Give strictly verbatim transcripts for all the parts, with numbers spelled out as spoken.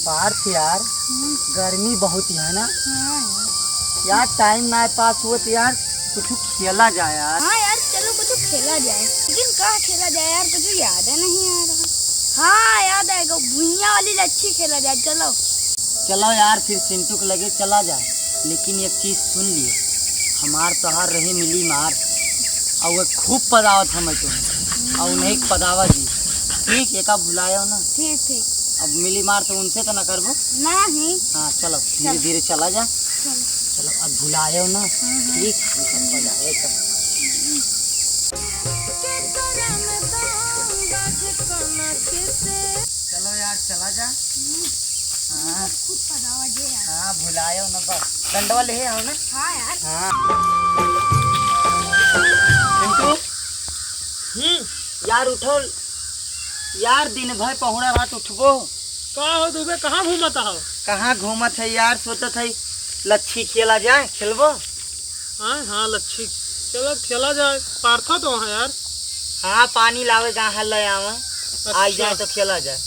पार्थ यार, हम्म। गर्मी बहुत है ना? हाँ यार। यार, टाइम ना पास हुआ तो यार, कुछ खेला जाए यार। हाँ यार, चलो कुछ खेला जाए, लेकिन का खेला जाए यार, कुछ याद नहीं आ रहा। हाँ, याद आएगा, भुइयां वाली लच्छी खेला जाए, चलो। चलो यार, फिर सिंटू के लगे चला जाए, लेकिन एक चीज सुन लियो, हमार तोहार रही मिली मार, और वो खूब पदावत हमें तुम्हें, और नहीं पदावा जी, ठीक, एका भुलायो ना। ठीक, ठीक। अब मिली मार तो उनसे तो ना करबो। नहीं। हाँ, चलो, धीरे चलो। धीरे चला जा। चलो। चलो, अब भुलायो ना। हम्म, हम्म। ठीक, हम सब पदावे कर। चलो यार, चला जा। हम्म। हाँ। खूब पदावा जे यार। हाँ, भुलायो ना बस। डंडवा ले आओ ना। हाँ यार। हाँ। पिंटू। हम्म। यार उठो। यार दिन भर पहुड़ा रात उठबो। का हो दुबे, कहाँ घूमत हो? कहाँ घूमत है यार, सोचत है लच्छी खेला जाए, खेलबो? हाँ, हाँ, लच्छी, चलो खेला जाए। पार्थो तो वहाँ यार। हाँ, पानी लावे, कहाँ ले आवे, अच्छा। आई जाए तो खेला जाए।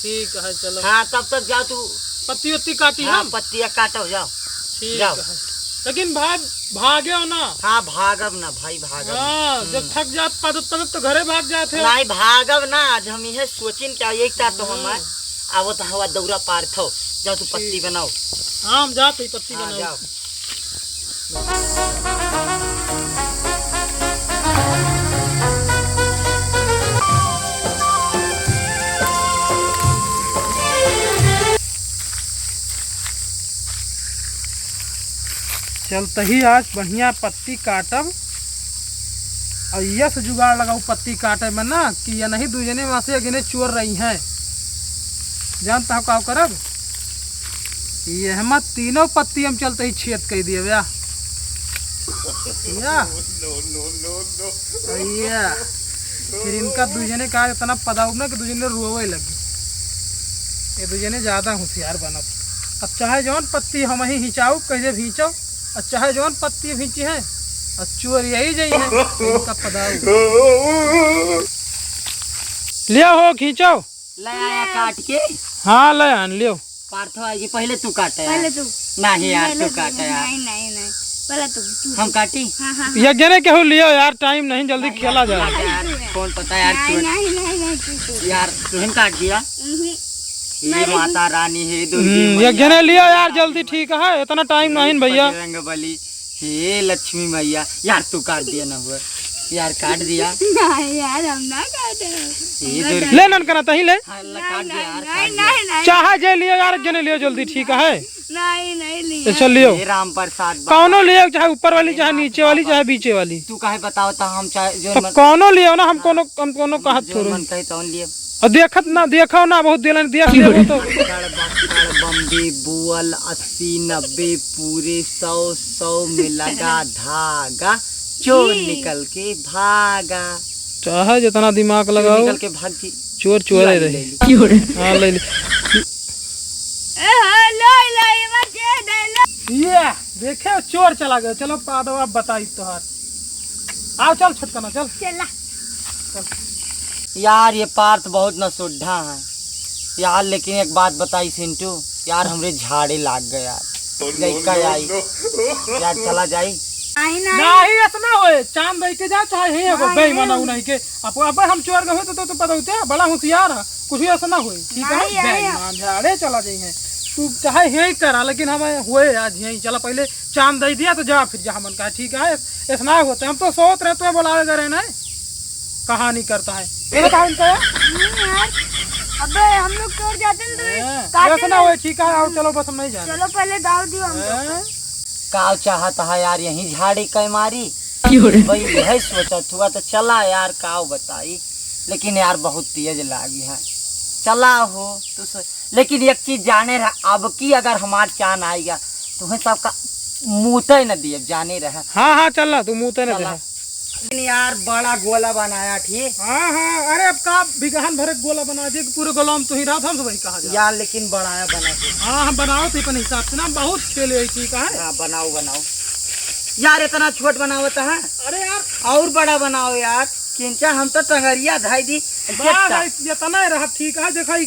ठीक है, चलो। हाँ, तब तक जाओ तू। पत्ती उत्ती काटी हाँ, हम। पत्तिया काटो, जाओ। ठीक जाओ। है, लेकिन भाग, भागे हो ना। हाँ, भागब ना भाई, भागब ना। हाँ, हम्म। जब थक जात, पदत, पदत तो घरे भाग जात है। नहीं, भागब ना, आज हम यह सोचिन क्या, यही चाह तो हम हम्म। आवत हवा दौरा पार थो, जाओ तू पत्ती ठीक। बनाओ। हाँ, हम जात ही पत्ती हाँ, बनाओ। जाओ। चलतही आज बढ़िया पत्ती काटब और यस जुगाड़ लगाऊ पत्ती काटे में ना कि ये नहीं दू जने वहाँ से अगेने चोर रही हैं। जानता हो का करब? ये हम तीनों पत्ती हम चलतही छेद कर दिए भैया। या। No, no, no, no। या। फिर इनका दू जने का इतना पदाऊ ना कि दू जने रोवे लगे। ये दू जने ज्यादा होशियार बनत। अब चाहे जौन पत्ती हम ही हिंचाऊ, कहे भींचो, और चाहे जौन पत्ती भींची है, और चोर यही जई है, इनका पदाऊ। लिया हो, खींचो। ले आया काट के। हाँ, ले आन लियो। पार्थो आएगी, पहले तू काटे यार। पहले तू। नहीं यार, पहले तू तू, काटे यार। नहीं, नहीं, नहीं। पहले तू, तू, हम तू। काटी? हाँ, हाँ, हाँ। ये जने केहू लियो यार, टाइम नहीं, जल्दी नहीं, खेला नहीं, जाए। नहीं, यार, नहीं। कौन पता यार, नहीं, क्यों नहीं, नहीं, नहीं, तू, तू। यार, तुम काट दिया। हम्म। ये नहीं। माता रानी है, दुर्गे हम्म, ये मैया। जने लियो यार, जल्दी, ठीक है, इतना टाइम नहीं भैया। बजरंग बली। हे लक्ष्मी मैया, यार तू काट दिया ना हुआ, यार काट दिया। नहीं यार, हम ना काटे। ये नहीं, दुर्गा ले नन करा तही ले। हाँ, ले काट दिया यार, नहीं, काट दिया। नहीं, नहीं। चाहे जे लियो यार, एक जने लियो जल्दी, ठीक है? नहीं, नहीं लिया। अच्छा लियो। हे राम प्रसाद बाबा। कौनो लियो, चाहे ऊपर वाली, हे चाहे नाथ नीचे वाली, बाबा। चाहे बीचे वाली। तू काहे बताओ तो हम चाहे जो तो मत- कौनो लियो ना, हम हाँ। कौनो, हम कौनो हाँ, कहत जो थोड़ो। मन कहे तौन लियो। और देखत ना, देखो ना, बहुत दिलन देख लेबो तो। कड़ बक्कड़ बम्बे बुअल अस्सी नब्बे पूरे सौ, सौ में लगा धागा, चोर जी। निकल के भागा। चाहे जितना दिमाग चोर लगाओ, निकल के भाग जी। चोर चोरे लाई रहे। ले ली। हाँ, ले ली। ए, हो, लो, लो, ये मत दे, दे, लो। ये, देखे, चोर चला गया। चलो, पादवा बताई तोहार। आओ, चल, छोटकना, चल। चला। यार, ये पार्थ बहुत नसोड्ढा है यार, लेकिन एक बात बताई सिंटू, यार, हमरे झाड़े लाग गए यार। लइका आई। यार, चला जाई। आई ना। नहीं, ऐसा ना होए। चांद दे के जा, चाहे हे एगो नहीं। बेईमान उ नहीं के। अब, अब हम चोर गए तो, तो, तो पता होते, बड़ा होशियार है। कुछ ऐसा ना होए, ठीक है? नहीं, नहीं। बेईमान झाड़े चला जाई है। तू चाहे यही करा, लेकिन हम हुए आज यही। चला पहले चांद दे दिया तो जा, फिर जा हमन का, ठीक है? ऐसा ना होता, हम तो सोत रहे तो बोलावे करे ना, कहानी करता है। ये बता इनका है? हम्म, यार। अबे, हम लोग चोर जाते हैं तो ये हैं? काटे ऐसा ना नहीं। होए, ठीक है, आओ, चलो, बस हम नहीं जाने। चलो, पहले दाव दियो हम लोग। हैं? काव चाहत है यार, यहीं झाड़ी कै मारी। क्यों रे? भाई, यही सोचत हुआ तो चला यार, काव बताई, लेकिन यार, बहुत तेज लागी है। चला हो, तू सो-, लेकिन एक चीज जाने रहा, अब की अगर हमार चान आएगा, तुम्हें सबका मूते न दिए, जाने रहा। हाँ, हाँ, चल ना, तू मूते न चला। दे। लेकिन यार, बड़ा गोला बनाया, ठीक? हाँ, हाँ, अरे, अब का बिगहन भरे गोला बना दे, पूरे गोला में तू ही रहा, हम सब वही कहा जा। यार, लेकिन बड़ा है बना के। हाँ, हम बनाओ थे अपने हिसाब से ना, बहुत खेले है, ठीक है? हाँ, बनाओ, बनाओ। यार, इतना छोट बनावत है। अरे यार। और बड़ा बनाओ यार, किंचा हम तो टंगरिया धाई दी। बस, इतना ही रहा, ठीक है, देखा, ई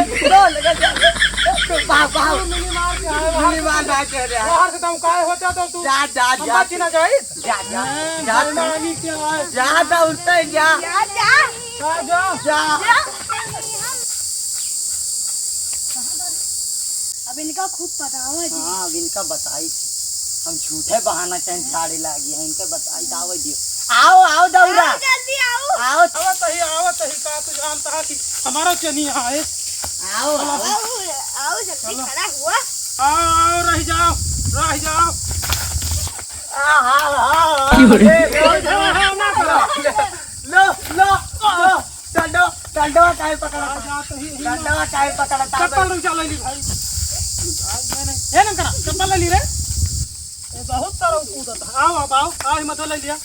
लिया। लो, लगा दिया। वाह, वाह। तू मिनी मार के आए, बाहर मिनी से मार तुम, ना के रे। बाहर से तुम काहे होते हो तू? जा, जा, हम जा। बची ना जाई। जा, जा, ए, जा तू। बेईमानी के आए। जा, जा, उठते जा। जा, जा। जा, जा। जा। अब इनका खूब पटावा जी। हाँ, अब इनका बताई थी। हम झूठे बहाना चाहे झाड़े लागी है, इनके बताई तो आवे दियो। आओ, आओ दौरा। आओ, जल्दी आओ। आओ। आवत ही, आवत ही, का तू जानता है कि हमारा चनी यहाँ है? आओ, आओ। आओ, आओ, जल्दी चलो। खड़ा हुआ। आओ, आओ, रह जाओ, रह जाओ। आ, हाँ, हाँ, हाँ। क्यों रे? ए, ए, ए, ए, ना करो। लो, लो, लो। डंडवा, डंडवा काहे पकड़ा आ, था? जा तो ही, ही ना। डंडवा काहे पकड़ा था? चप्पल रुक जा, ले ली भाई। आज मैंने, ए नंकरा, चप्पल ले ली रे। ए, बहुत सारा कूदत है। आओ, अब आओ, आओ, हिम्मत हो, ले लिया।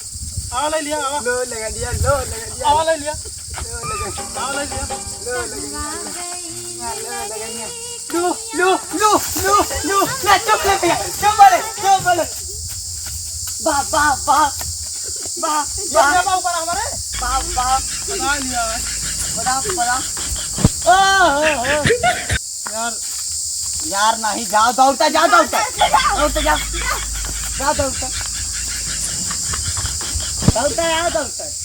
आओ, ले लिया, आओ। लो, लगा दिया, लो, लगा दिया। आओ, ले लिया। लो, लगा दिया। आओ, ले लिया। लो, लगा दिया। लो, लो, लो, लो, लो। ना, चुप ले भैया, चुप बोले, चुप बोले। वाह, वाह, वाह। वाह, ये वाह। क्या ऊपर हमारे? वाह, वाह। बना लिया। बड़ा, बड़ा। ओ, हो, हो। यार। यार नहीं, जाओ, दौड़ता, जाओ, दौड़ता। दौड़ता, जाओ। जाओ, दौड़ता। दौड़ता, जाओ, दौड़ता।